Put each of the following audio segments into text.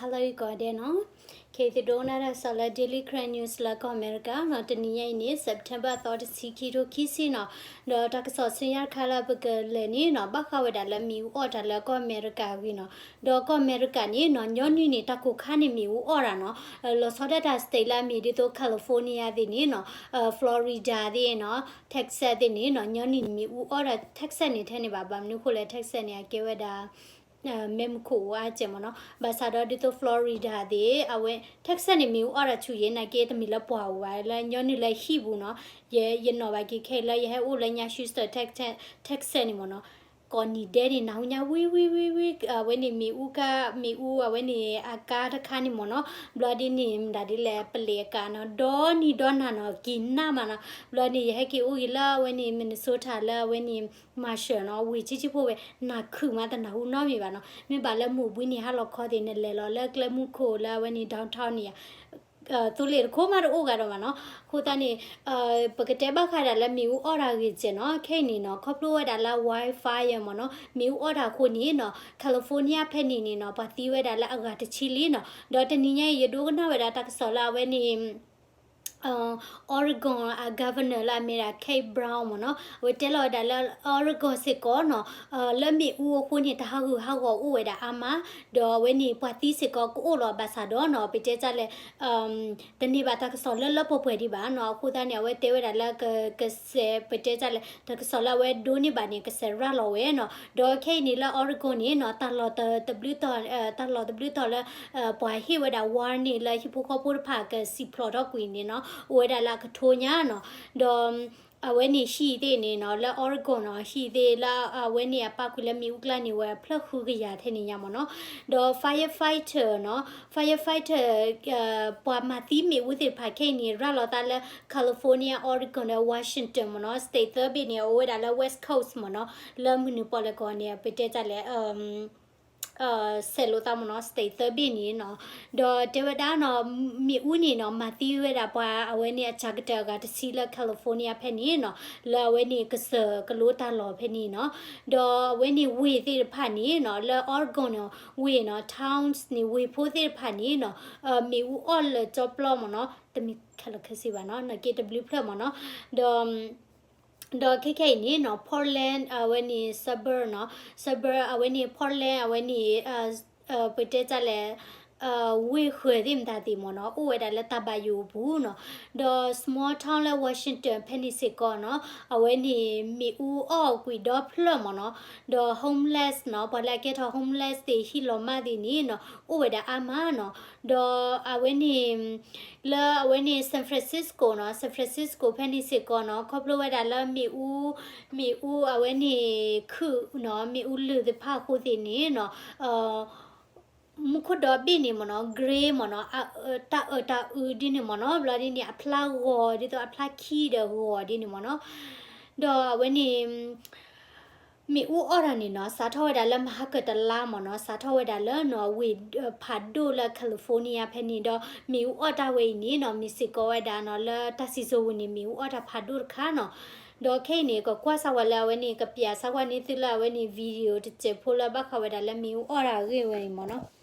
Hello ကိးဂၤဒဲးနီၤ, ခဲအံၤသုဒိကနၣ်တၢ်ကစီၣ်လၢ Daily Karen News လၢကီၢ်အမဲရကၤနီၤ, တနံၤညါအံၤန့ၣ် September သီတဆံခံ ခံထိခံဆံနီၤ, ဒီးတၢ်ကစီၣ်ဆူညါတခါလၢပကလဲၤန့ၣ်နီၤ, ဘၣ်ဃးဝဲဒၣ်လၢမ့ၣ်အူအီၣ်တၢ်လၢကီၢ်အမဲရကၤအဂ့ၢ်နီၤ, ဒီးကီၢ်အမဲရကၤန့ၣ်နီၤ, ညီနုၢ်န့ၣ် တၢ်ကိၢ်ခါန့ၣ်မ့ၣ်အူအီၣ်တၢ်နီၤ, လီၤဆီဒၣ်တၢ် state လၢအမ့ၢ်ဒ်သိး California သ့ၣ်န့ၣ်နီၤ, Florida သ့ၣ်နီၤ, Texas သ့ၣ်န့ၣ်နီၤ, ညီနုၢ်န့ၣ်မ့ၣ်အူအီၣ်တၢ်, Texas န့ၣ်ထဲန့ၣ်ဘၣ်, ဘၣ်မနုၤအဃိလဲၣ် Texas န့ၣ် အကဲဝဲဒၣ် မ့ၢ်မူခိၣ်အိၣ်အါကဲးမ့ၢ်နီၤ, ဘၣ်ဆၣ်ဒီးဒ်သိး Florida သ့ၣ် အဝဲ Texas န့ၣ် မ့ၣ်အူအီၣ်တၢ်ဆူၣ်ယဲၢ် နာ်က့တမ့ၢ်လၢပှၢ်အိၣ်ဘၣ်, လၢညီနုၢ်လၢဟံၣ်ပူၤနီၤ, ယ ယနီၣ်ဘၣ်က့ၤခဲအံၤလၢယဟဲအိၣ်လၢညါ Houston, Texas န့ၣ်မ့ၢ်နီၤ, ကိးနံၤဒဲးန့ၣ် နၢ်ဟူညါဝံဝံဝံဝံ, အဝဲန့ၣ်မ့ၣ်အူကါ, မ့ၣ်အူအဝဲန့ၣ်အကါတခါန့ၣ်မ့ၢ်နီၤ, ဘျီဒ်န့ၣ် မတၤဒ်လဲၣ် ပလ့းအကါနီၤ, ဒီနံၤဒီနၤနီၤ က့ၤနးမးနီၤ, ဘျီန့ၣ် ယဟဲက့ၤအိၣ်ဂ့ၤလၢအဝဲန့ၣ် Minnesota လၢအဝဲန့ၣ် Marshall နီၤ, ဝ့ၢ်ဆံးဆံးဖိဝဲ, နၢ်ခုၣ်မး တနၢ်ဟူနီတမံၤဘၣ်နီၤ, မ့ၢ်ဘၣ်လၢမုၢ်ဘှံးနံၤဟါလီၤခီသ့ၣ် နလဲၤလီၤလၢကျဲမုၢ်ခိၣ်လၢအဝဲန့ၣ် downtown န့ၣ်ယါ, သိလ့ၣ်တခိၣ်မးတအိၣ်ဂၤဒီးဘၣ်နီၤ, အဃိသတးန့ၣ် ပကတဲဘၣ်ဃးဒၣ်လၢမ့ၣ်အူအီၣ်တၢ်ဂ့ၢ်စဲးနီၤ, ခဲအံၤန့ၣ်နီၤ ခီဖျိဝဲဒၣ်လၢ wildfire မ့ၢ်နီၤ, မ့ၣ်အူအီၣ်တၢ်အဃိန့ၣ်နီၤ, California ဖဲန့ၣ်န့ၣ်နီၤ ပှၤသံဝဲဒၣ်လၢအဂၤတဆံလံနီၤ, ဒီးတနံၤညါအံၤ ယဒိကနၣ်ဝဲဒၣ်တၢ်ကစီၣ်လၢအဝဲန့ၣ် Oregon အ governor လၢအမ့ၢ်ဒၣ် Kate Brown မ့ၢ်နီၤ, အဝဲတဲလီၤဝဲဒၣ်လၢ Oregon စ့ၢ်ကီးနီၤ, လၢမ့ၣ်အူအဃိန့ၣ် တၢ်ဟးဂူာ်ဟးဂီၤအိၣ်ဝဲဒၣ်အါမး, ဒီးအဝဲန့ၣ်ပှၤသံစ့ၢ်ကီးကအိၣ်လီၤ, ဘၣ်ဆၣ်ဒီးနီၤ ပတဲတၢ်လဲၣ် တန့ၢ်ဘၣ်တၢ်ကစီၣ်လၢလၢပှဲၤပှဲၤဒံးဘၣ်နီၤ, အဃိသတးန့ၣ် အဝဲတဲဝဲဒၣ်လၢက ကစဲး ပတဲတၢ်လဲၣ် တၢ်ကစီၣ်လၢအဝဲဒိးန့ၢ်ဘၣ်န့ၣ် ကစဲးရၤလီၤဝဲနီၤ, ဒီးခဲအံၤန့ၣ်လၢ Oregon န့ၣ်နီၤ တၢ်လီၢ်တဘျုးတီၤ တၢ်လီၢ်တဘျုးတီၤလၢ ပှၤဟ့ၣ်ဝဲဒၣ် warning လၢဟံၣ်ဖိဃီဖိတဖၣ်ကစံၣ်ဖျိးထီၣ်ကွံာ်န့ၣ်နီၤ, အိၣ်ဝဲဒၣ်လၢအကထိညါနီၤ, ဒီး အဝဲန့ၣ်ဟံၣ်သ့ၣ်န့ၣ်နီၤ လၢ Oregon နီၤ ဟံၣ်သ့ၣ်လၢအဝဲန့ၣ်အပၣ်ကွံာ်လၢမ့ၣ်အူကျါန့ၣ် ဝဲဖျၢၣ်ဃုကယၤထဲန့ၣ်ညါမ့ၢ်နီၤ, ဒီး firefighter နီၤ firefighter ပှၤမၤသံမ့ၣ်အူသ့ၣ်တဖၣ်ခဲအံၤန့ၣ် ရၤလီၤသးလၢ California, Oregon ဒီး Washington မ့ၢ်နီၤ, state သၢဘ့ၣ်န့ၣ် အိၣ်ဝဲဒၣ်လၢ West Coast မ့ၢ်နီၤ, လၢမုၢ်နုာ်ပီၣ်လဲၣ်ကီၢ်န့ၣ် ပတဲတၢ်လဲၣ် ဆဲးလိာ်သးမ့ၢ်နီၤ state သၢဘ့ၣ်န့ၣ်နီၤ, ဒီးတဲဝဲဒၣ်နီၤ မ့ၣ်အူန့ၣ်နီၤ မၤသံဝဲဒၣ်ပှၤအဝဲန့ၣ်အစှၤကတၢၢ်အဂၤတဆံလၢ California ဖဲန့ၣ်နီၤ, လၢအဝဲန့ၣ်ကစၢၢ်ကလိတၢ်လီၢ်ဖဲန့ၣ်နီၤ, ဒီးအဝဲန့ၣ်ဝ့ၢ်သ့ၣ်တဖၣ်န့ၣ်နီၤ လၢ Oregon န့ၣ် ဝ့ၢ်နီၤ towns န့ၣ် ဝ့ၢ်ဖိသ့ၣ်တဖၣ်န့ၣ်နီၤ မ့ၣ်အူအီၣ်လၢာ်ကၠီပျီမ့ၢ်နီၤ, တမ့ၢ်ခဲလၢာ်ခဲဆ့ဘၣ်နီၤ နာ်က့တဘျုးဖျၢၣ်မ့ၢ်နီၤ, ဒီး ဒီးခဲခဲအံၤန့ၣ်နီၤ Portland အဝဲန့ၣ် suburb နီၤ, suburb အဝဲန့ၣ် Portland အဝဲန့ၣ် ပတဲတၢ်လဲၣ် ဝ့ၢ်ဃၢၤသ့ၣ်မတၤသ့ၣ်မ့ၢ်နီၤ အိၣ်ဝဲဒၣ်လၢတၢ်ဘၣ်ယိၣ်အပူၤနီၤ, ဒီး small town လၢ Washington ဖဲန့ၣ်စ့ၢ်ကီးနီၤ အဝဲန့ၣ်မ့ၣ်အူအီၣ်ကွံာ်ဒီဖျၢၣ်မ့ၢ်နီၤ, ဒီး homeless နီၤ ပှၤလၢအကဲထီၣ် homeless သ့ၣ် ဟံၣ်လီၤမၢ်သ့ၣ်န့ၣ်နီၤ အိၣ်ဝဲဒၣ်အါမးနီၤ, ဒီးအဝဲန့ၣ် လၢအဝဲန့ၣ် San Francisco နီၤ San Francisco ဖဲန့ၣ်စ့ၢ်ကီးနီၤ ခီဖျိဝဲဒၣ်လၢမ့ၣ်အူ မ့ၣ်အူအဝဲန့ၣ်ခုၣ်နီၤ မ့ၣ်အူလုၢ်သ့ၣ်တဖၣ်အဃိသ့ၣ်န့ၣ်နီၤ မူခိၣ်ဒီဘ့ၣ်န့ၣ်မ့ၢ်နီၤ gray မ့ၢ်နီၤ တၢ်အၢၣ်တၢ်အုးဒ်န့ၣ်မ့ၢ်နီၤ ဘျီဒ်န့ၣ် အဖျါဂီၤဒ်သိးအဖျါခံဒီးဂီၤဒ်န့ၣ်မ့ၢ်နီၤ, ဒီးအဝဲန့ၣ် မ့ၣ်အူအီၣ်တၢ်န့ၣ်နီၤ စးထီၣ်ဝဲဒၣ်လၢမဟါကတလါမ့ၢ်နီၤ စးထီၣ်ဝဲဒၣ်လၢနီၤ ဝ့ၢ်ဖးဒိၣ်လၢ California ဖဲန့ၣ်ဒီး မ့ၣ်အူအီၣ်တၢ်ဝဲအံၤန့ၣ်နီၤ မ့ၢ်စ့ၢ်ကီးဝဲဒၣ်နီၤ လၢတၢ်စံၣ်စိၤဝဲန့ၣ် မ့ၣ်အူအီၣ်တၢ်ဖးဒိၣ်တခါနီၤ, ဒီးခဲအံၤန့ၣ် ကကွၢ်စၢ်ဝဲလၢအဝဲန့ၣ် ကပျးစၢ်ကွၢ်န့ၢ်သုလၢအဝဲန့ၣ် video တစဲးဖိလၢဘၣ်ဃးဝဲဒၣ်လၢမ့ၣ်အူအီၣ်တၢ်အဂ့ၢ်ဝဲအံၤမ့ၢ်နီၤ.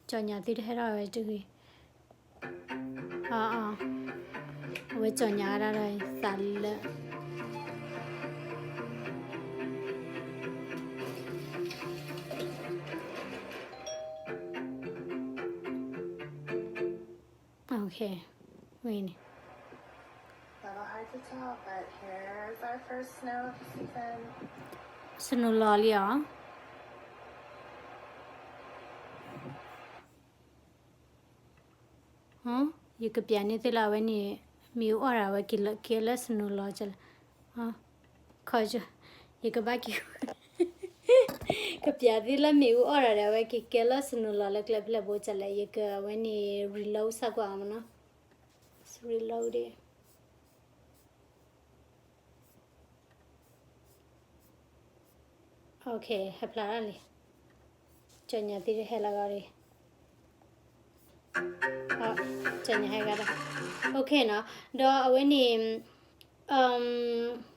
ကၠီၣ်ညါသုတဟဲထီၣ်ဝဲတဂ့ၤ, အဝဲကၠီၣ်ညါဝဲဒၣ်ဒီးသးလၢ ဝဲန့ၣ် snow လီၤလံဧါ. ယကပျးန့ၢ်သုလၢအဝဲန့ၣ် မ့ၣ်အူအီၣ်တၢ်ဝဲက့ၤလၢ snow လီၤကလဲၣ်, ယကဘၣ်က့ၤ ကပျးသုလၢမ့ၣ်အူအီၣ်တၢ်ဒီး အဝဲက့ၤကဲလၢ snow လီၤလၢကျဲဖျၢၣ်ဘိကလဲၣ်, ယကဝဲန့ၣ် reload စၢ်ကွၢ်အီၤမ့ၢ်နီၤ, reload it. ဟဲဖျါထီၣ်လံ, ကၠီၣ်ညါသုတဟဲလီၤဂီၤလံ, ကၠီၣ်ညါဟဲဂၤဒီး, နီၤ, ဒီးအဝဲန့ၣ် မ့ၣ်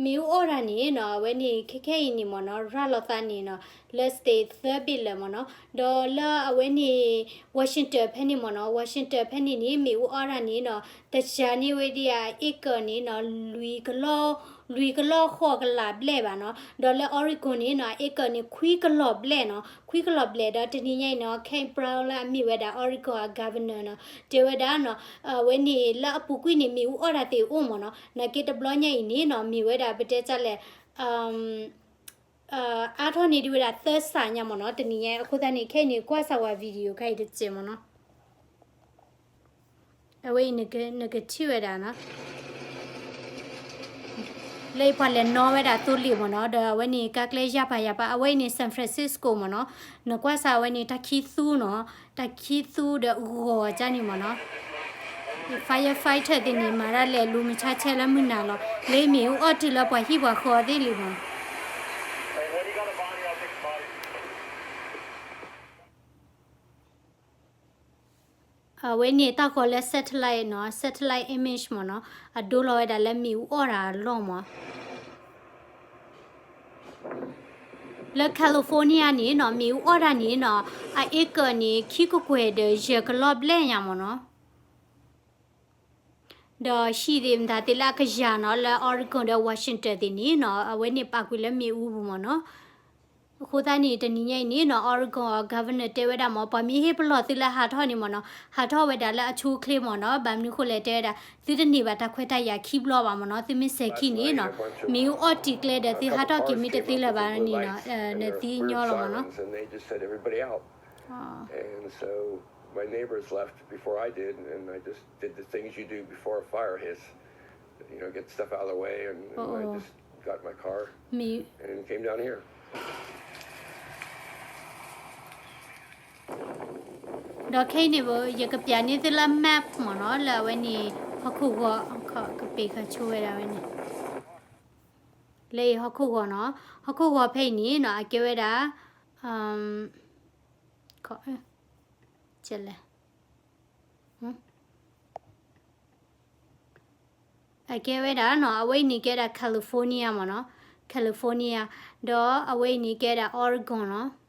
မ့ၣ်အူအီၣ်တၢ်န့ၣ်နီၤ အဝဲန့ၣ် ခဲခဲအံၤန့ၣ်မ့ၢ်နီၤ ရၤလီၤသးန့ၣ်နီၤ လၢ state သၢဘ့ၣ်လၢာ်မ့ၢ်နီၤ, ဒီးလၢအဝဲန့ၣ် Washington ဖဲန့ၣ်မ့ၢ်နီၤ Washington ဖဲန့ၣ်န့ၣ် မ့ၣ်အူအီၣ်တၢ်န့ၣ်နီၤ တစှၤန့ၢ်ဝဲဒၣ်အ acre န့ၣ်နီၤ လွံၢ်ကလီၢ် လွံၢ်ကလီၢ်ဃိးကလးဘျဲၣ်ဘၣ်နီၤ, ဒီးလၢ Oregon န့ၣ်နီၤ အ acre န့ၣ် ခွံကလီၢ်ဘျဲၣ်နီၤ ခွံကလီၢ်ဘျဲၣ် ဒီးတနံၤညါအံၤနီၤ Kent Brown လၢအမ့ၢ်ဝဲဒၣ် Oregon အ governor နီၤ တဲဝဲဒၣ်နီၤ အဝဲန့ၣ်လၢအပူၤကွံာ်န့ၣ် မ့ၣ်အူအီၣ်တၢ်သ့ၣ်အိၣ်မ့ၢ်နီၤ, နာ်က့တဘျီညါအံၤန့ၣ်နီၤ မ့ၢ်ဝဲဒၣ်ပတဲတၢ်လဲၣ် အါထီၣ်န့ၢ်ဒံးဝဲဒၣ်သၢစးညါမ့ၢ်နီၤ တနံၤညါအံၤ, အဃိသတးန့ၣ် ခဲအံၤန့ၣ် ကွၢ်စၢ်ဝဲ video ခါအံၤတစဲးမ့ၢ်နီၤ, အဝဲအံၤနကထံၣ်ဝဲဒၣ်နီၤ လၢအံၤပှၤလဲၤနီၣ်ဝဲဒၣ်သိလ့ၣ်မ့ၢ်နီၤ, ဒီးအဝဲန့ၣ် ကါကျဲယၢ်ပၤယၢ်ပၤ အဝဲအံၤန့ၣ် San Francisco မ့ၢ်နီၤ, နကွၢ်စၢ်အဝဲန့ၣ် တၢ်ခံသူနီၤ, တၢ်ခံသူဒီးဂီၤကၢ်န့ၣ်မ့ၢ်နီၤ, firefighter သ့ၣ်န့ၣ် မၤတၢ်လဲၤလူၤမုၢ်ဆါဆဲလၢမုၢ်နၤလီၤ, လၢမ့ၣ်အူအီၣ်တုၤလၢပှၤဟံၣ်ပှၤဃီသ့ၣ်လံမ့ၢ် အဝဲန့ၣ်တၢ်ဃီလၢ satellite နီၤ, satellite image မ့ၢ်နီၤ, အဒိလီၤဝဲဒၣ်လၢမ့ၣ်အူအီၣ်တၢ်အလီၢ်မ့ၢ် လၢ California န့ၣ်နီၤ မ့ၣ်အူအီၣ်တၢ်န့ၣ်နီၤ အ acre န့ၣ် ခံကကွဲၢ်ဒီးယဲၢ်ကလီၢ်ဘျဲၣ်ညါမ့ၢ်နီၤ, ဒီးဟံၣ်သ့ၣ်မတၤသ့ၣ်လၢအကယၤနီၤ လၢ Oregon ဒီး Washington သ့ၣ်န့ၣ်နီၤ အဝဲန့ၣ်ပာ်ကွံာ်လၢမ့ၣ်အူပူၤမ့ၢ်နီၤ, အဃိသတးန့ၣ် တနံၤညါအံၤန့ၣ်နီၤ Oregon governor တဲဝဲဒၣ်မ့ၢ် ပှၤမ့ၢ်ဟ့ၣ်ပလီၢ်သုလၢဟးထီၣ်န့ၣ်မ့ၢ်နီၤ ဟးထီၣ်ဝဲဒၣ်လၢအဆိအချ့မ့ၢ်နီၤ, ဘၣ်မနုၤဃိလဲၣ်တဲဝဲဒၣ် သုတန့ၢ်ဘၣ်တၢ်ခွဲးတၢ်ယာ်ခံဘျီဘၣ်မ့ၢ်နီၤ, သုမ့ၢ်စဲၤခံန့ၣ်နီၤ မ့ၣ်အူအီၣ်တံၢ်ကျဲဒီးသုဟးထီၣ်က့ၤမ့ၢ်တသ့လၢၤဘၣ်န့ၣ်နီၤ နသ့ညီလီၤမ့ၢ်နီၤ. And so my neighbors left before I did, and I just did the things you do before a fire hits. You know, get stuff out of the way, and, and I just got in my car and came down here. ဒီးခဲအံၤန့ၣ် ယကပျးန့ၢ်သုလၢ map မ့ၢ်နီၤ လၢအဝဲန့ၣ် ဟီၣ်ခိၣ်ဂီၤ ကပ့ၤခါဆိဝဲဒၣ်ဝဲန့ၣ် လၢအံၤဟီၣ်ခိၣ်ဂီၤနီၤ ဟီၣ်ခိၣ်ဂီၤဖဲအံၤန့ၣ်နီၤ အကဲဝဲဒၣ် ကဲလဲၣ် အကဲဝဲဒၣ်နီၤ အဝဲအံၤန့ၣ်ကဲဒၣ် California မ့ၢ်နီၤ California ဒီးအဝဲအံၤန့ၣ်ကဲဒၣ် Oregon နီၤ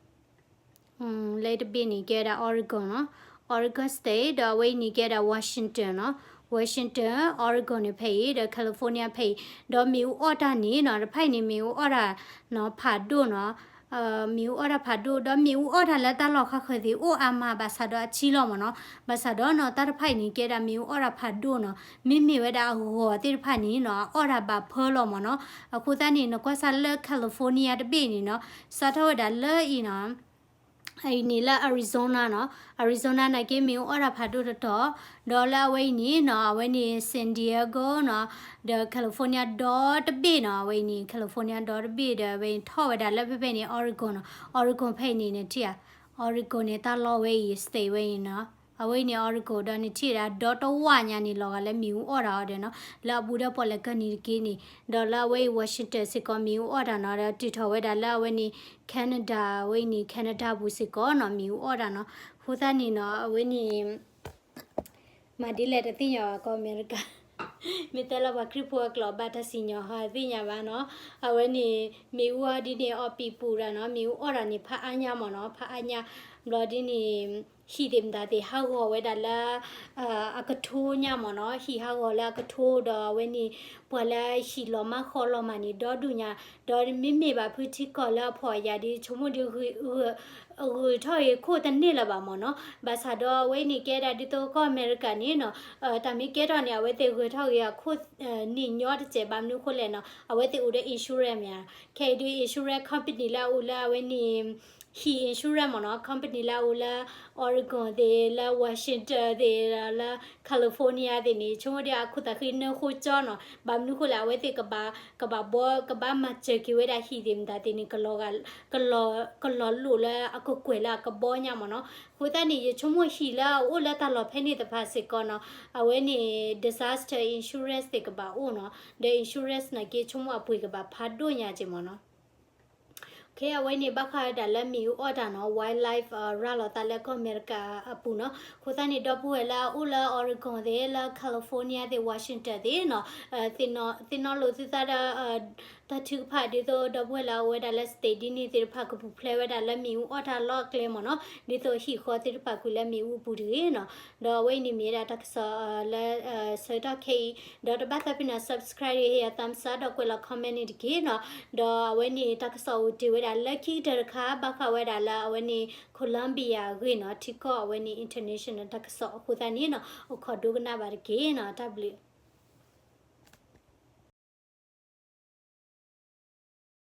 လၢတဘ့ၣ်န့ၣ်ကဲဒၣ် Oregon နီၤ Oregon State ဒီးအဝဲအံၤန့ၣ်ကဲဒၣ် Washington နီၤ Washington Oregon န့ၣ်ဖဲအံၤ ဒီး California ဖဲအံၤ ဒီးမ့ၣ်အူအီၣ်တၢ်န့ၣ်နီၤ တဖၣ်အံၤန့ၣ်မ့ၣ်အူအီၣ်တၢ်နီၤ ဖးဒိၣ်နီၤ မ့ၣ်အူအီၣ်တၢ်ဖးဒိၣ် ဒီးမ့ၣ်အူအီၣ်တၢ်လၢတၢ်လီၢ်ခါဃၢၤသ့ၣ်အိၣ်အါမး ဘၣ်ဆၣ်ဒီးအဆံလီၤမ့ၢ်နီၤ ဘၣ်ဆၣ်ဒီးနီၤ တၢ်တဖၣ်အံၤန့ၣ်ကဲဒၣ်မ့ၣ်အူအီၣ်တၢ်ဖးဒိၣ်နီၤ မ့မ့ၢ်ဝဲဒၣ်အဂီၤသ့ၣ်တဖၣ်န့ၣ်နီၤ အအီၣ်တၢ်ဘၣ်ဖၢလီၤမ့ၢ်နီၤ အဃိသတးန့ၣ် နကွၢ်စၢ်လၢ California တဘ့ၣ်န့ၣ်နီၤ စးထီၣ်ဝဲဒၣ်လၢအံၤနီၤ အံၤန့ၣ်လၢ Arizona နီၤ Arizona နာ်က့မ့ၣ်အူအီၣ်တၢ်ဖးဒိၣ်တတီၤ ဒီးလၢအဝဲအံၤန့ၣ်နီၤ အဝဲန့ၣ် San Diego နီၤ ဒီး California ဒီတဘ့ၣ်နီၤ အဝဲအံၤန့ၣ် California ဒီတဘ့ၣ်ဒီး အဝဲအံၤထီၣ်ဝဲဒၣ်လၢဖဲဖဲန့ၣ် Oregon နီၤ Oregon ဖဲအံၤန့ၣ် နထံၣ်ဧါ Oregon န့ၣ် တၢ်လီၢ်ဝဲအံၤ state ဝဲအံၤနီၤ အဝဲအံၤန့ၣ် Oregon ဒီးနထံၣ်ဒၣ်ဒီတဝၢ်ညါန့ၣ် လီၤဂာ်လၢမ့ၣ်အူအီၣ်တၢ်အီၤဒီးနီၤ လၢအဘူးဒီးပီၣ်လဲၣ်ကၢၢ်နံၤတက့ၢ်န့ၣ် ဒီးလၢအဝဲအံၤ Washington စ့ၢ်ကီးမ့ၣ်အူအီၣ်တၢ်နီၤ ဒီးတုၤထီၣ်ဝဲဒၣ်လၢအဝဲန့ၣ် Canada အဝဲအံၤန့ၣ် Canada ပူၤစ့ၢ်ကီးနီၤ မ့ၣ်အူအီၣ်တၢ်နီၤ အဃိသတးန့ၣ်နီၤ အဝဲန့ၣ် မၤဒ်လဲၣ်တသ့ၣ်ညါဘၣ်ကီၢ်အမဲရကၤ မ့ၢ်တဲလၢပှၤခရံာ်ဖိအကျိာ်ဘၣ်တၢ်စံၣ်ညီၣ်ဟီသ့ၣ်ညါဘၣ်နီၤ အဝဲန့ၣ် မ့ၣ်အူအီၣ်ဒ်န့ၣ် အီၣ်ပံၤပူၤတၢ်နီၤ မ့ၣ်အူအီၣ်တၢ်န့ၣ်ဖးအါညါမ့ၢ်နီၤ ဖးအါညါ ဘျီဒ်န့ၣ် ဟံၣ်သ့ၣ်မတၤသ့ၣ်ဟးဂီၤဝဲဒၣ်လၢ အကထိညါမ့ၢ်နီၤ ဟံၣ်ဟးဂီၤလၢအကထိဒီးအဝဲန့ၣ် ပှၤလၢဟံၣ်လီၤမၢ်ဃီလီၤမၢ်န့ၣ် ဒီဒူၣ်ညါ ဒီးမ့မ့ၢ်ဘၣ်ဖုထံကီၢ်လၢအဖှီၣ်အယာ်ဒ်ဆိကမိၣ်ဒ် ဂုၤထီၣ်ဂ့ၤခိၣ်တန့ၢ်လၢၤဘၣ်မ့ၢ်နီၤ ဘၣ်ဆၣ်ဒီးအဝဲန့ၣ်ကဲဒၣ်ဒ်သိးကီၢ်အမဲရကၤန့ၣ်နီၤ တၢ်မ့ၢ်ကဲထီၣ်န့ၣ် အဝဲသ့ၣ်ဂုၤထီၣ်ဂ့ၤအခိၣ်န့ၣ်ညီတစဲးဘၣ်မနုၤဃိလဲၣ်နီၤ အဝဲသ့ၣ်အိၣ်ဒီး insurance မ့ၢ်ဧါ ခဲအံၤဒ် insurance company လၢအအိၣ်လၢအဝဲန့ၣ် ဟံၣ် insurance မ့ၢ်နီၤ company လၢအအိၣ်လၢ Oregon သ့ၣ် လၢ Washington သ့ၣ် လၢ California သ့ၣ်န့ၣ် ဆိကမိၣ်ဒ်အခိၣ်သးဃံနၢဃိကၠီနီၤ ဘၣ်မနုၤဃိလဲၣ် အဝဲသ့ၣ်ကဘၣ် ကဘၣ်ဘီ ကဘၣ်မၤစၢၤက့ၤဝဲဒၣ်ဟံၣ်သ့ၣ်မတၤသ့ၣ်န့ၣ် ကလီၤလိာ်လၢအကကွဲၢ်လၢအကဘီညါမ့ၢ်နီၤ အဃိသတးန့ၣ် ယဆိကမိၣ်ဟံၣ်လၢအအိၣ်လၢတၢ်လီၢ်ဖဲန့ၣ်တဖၣ်စ့ၢ်ကီးနီၤ အဝဲန့ၣ် disaster insurance သ့ၣ်ကဘၣ်အိၣ်နီၤ ဒီး insurance နာ်က့ဆိကမိၣ်အပှ့ၤကဘၣ်ဖးဒိၣ်ညါက့ၤမ့ၢ်နီၤ ခဲအဝဲန့ၣ်ဘၣ်ဃးဝဲဒၣ်လၢမ့ၣ်အူအီၣ်တၢ်နီၤ wildlife ရၤလီၤသးလၢကီၢ်အမဲရကၤအပူၤနီၤ. အဃိသတးန့ၣ် ဒီပုၢ်ဝဲၢ်လၢအအိၣ်လၢ Oregon သ့ၣ် လၢ California သ့ၣ် Washington သ့ၣ်နီၤ သ့ၣ်နီၣ်လိာ်သုသးဒီး တၢ်ထုကဖၣ်ဒ်သိး ဒီပုၢ်ဝဲၢ်လၢအအိၣ်ဝဲဒၣ်လၢ state ဒ်န့ၣ်သ့ၣ်တဖၣ် ကပူၤဖျဲးဝဲဒၣ်လၢမ့ၣ်အူအီၣ်တၢ်လီၢ်အကျဲမ့ၢ်နီၤ, ဒ်သိးဟံၣ်ဃီသ့ၣ်တဖၣ်ကွံာ်လၢမ့ၣ်အူအပူၤတဂ့ၤနီၤ. ဒီးအဝဲအံၤန့ၣ်မ့ၢ်ဝဲဒၣ်တၢ်ကစီၣ်လၢ ဆၢကတီၢ်ခဲအံၤ, ဒီးတဘၣ်သးဖဲန့ၣ် subscribe ဟ့ၣ်ယၤ thumbs up ဒီးကွဲးလီၤ comment န့ၣ်တက့ၢ်နီၤ. ဒီးအဝဲန့ၣ်တၢ်ကစီၣ်အိၣ်တ့ၢ်ဝဲဒၣ်လၢခံကတၢၢ်တခါ ဘၣ်ဃးဝဲဒၣ်လၢအဝဲန့ၣ် Colombia အဂ့ၢ်နီၤ, ထံကီၢ်အဝဲန့ၣ် international တၢ်ကစီၣ်အဃိသတးန့ၣ်နီၤ, အိၣ်ခိးဒိကနၣ်ဘၣ်တက့ၢ်နီၤ. တၢ်ဘျုး